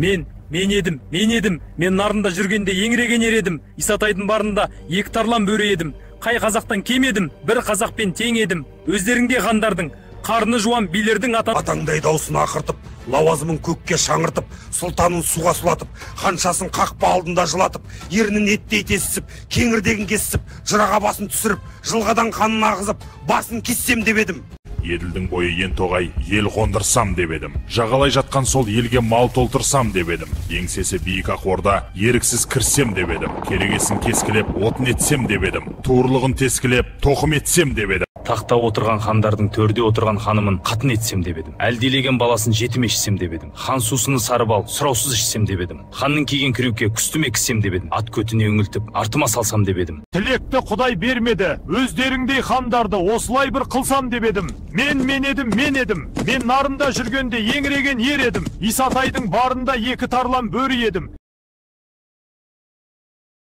Мен, мен едім, мен едім, мен Нарында жүргенде еңіреген ер едім. Исатайдың барында екі тарлан бөрі едім. Қай қазақтан кем едім, бір қазақпен тең едім. Өздеріңде хандардың, қарны жуан билердің ата Атаңдай даусын ақыртып, лауазымын көкке шаңыртып, сұлтанын суға сұлатып, ханшасын қақпа алдында жылатып, ернін еттей тесісіп, кеңірдегін кесісіп, жыраға басын түсіріп, жылғадан қанын ағызып, басын кессем деп едім. Еділдің бойы ен тоғай, ел қондырсам деп едім. Жағалай жатқан сол елге мал толтырсам деп едім. Еңсесі биік ақ орда, еріксіз кірсем деп едім. Керегесін кескілеп, отын етсем деп едім. Туырлығын тескілеп, тоқым етсем деп едім. Тақта отырған хандардың төрде отырған ханымын қатын етсем деп едім. Әлдилеген баласын жетім ешсем деп едім. Хан сусыны сары бал, сұраусыз ішсем деп едім. Ханның киген кіреуке күстіме кісем деп едім. Ат көтіне үңілтіп, артыма салсам деп едім. Тілекті Құдай бермеді, өздеріңдей хандарды осылай бір қылсам деп едім. Мен, мен едім, мен едім. Мен Нарында жүргенде еңіреген ер едім. Исатайдың барында екі тарлан бөрі едім.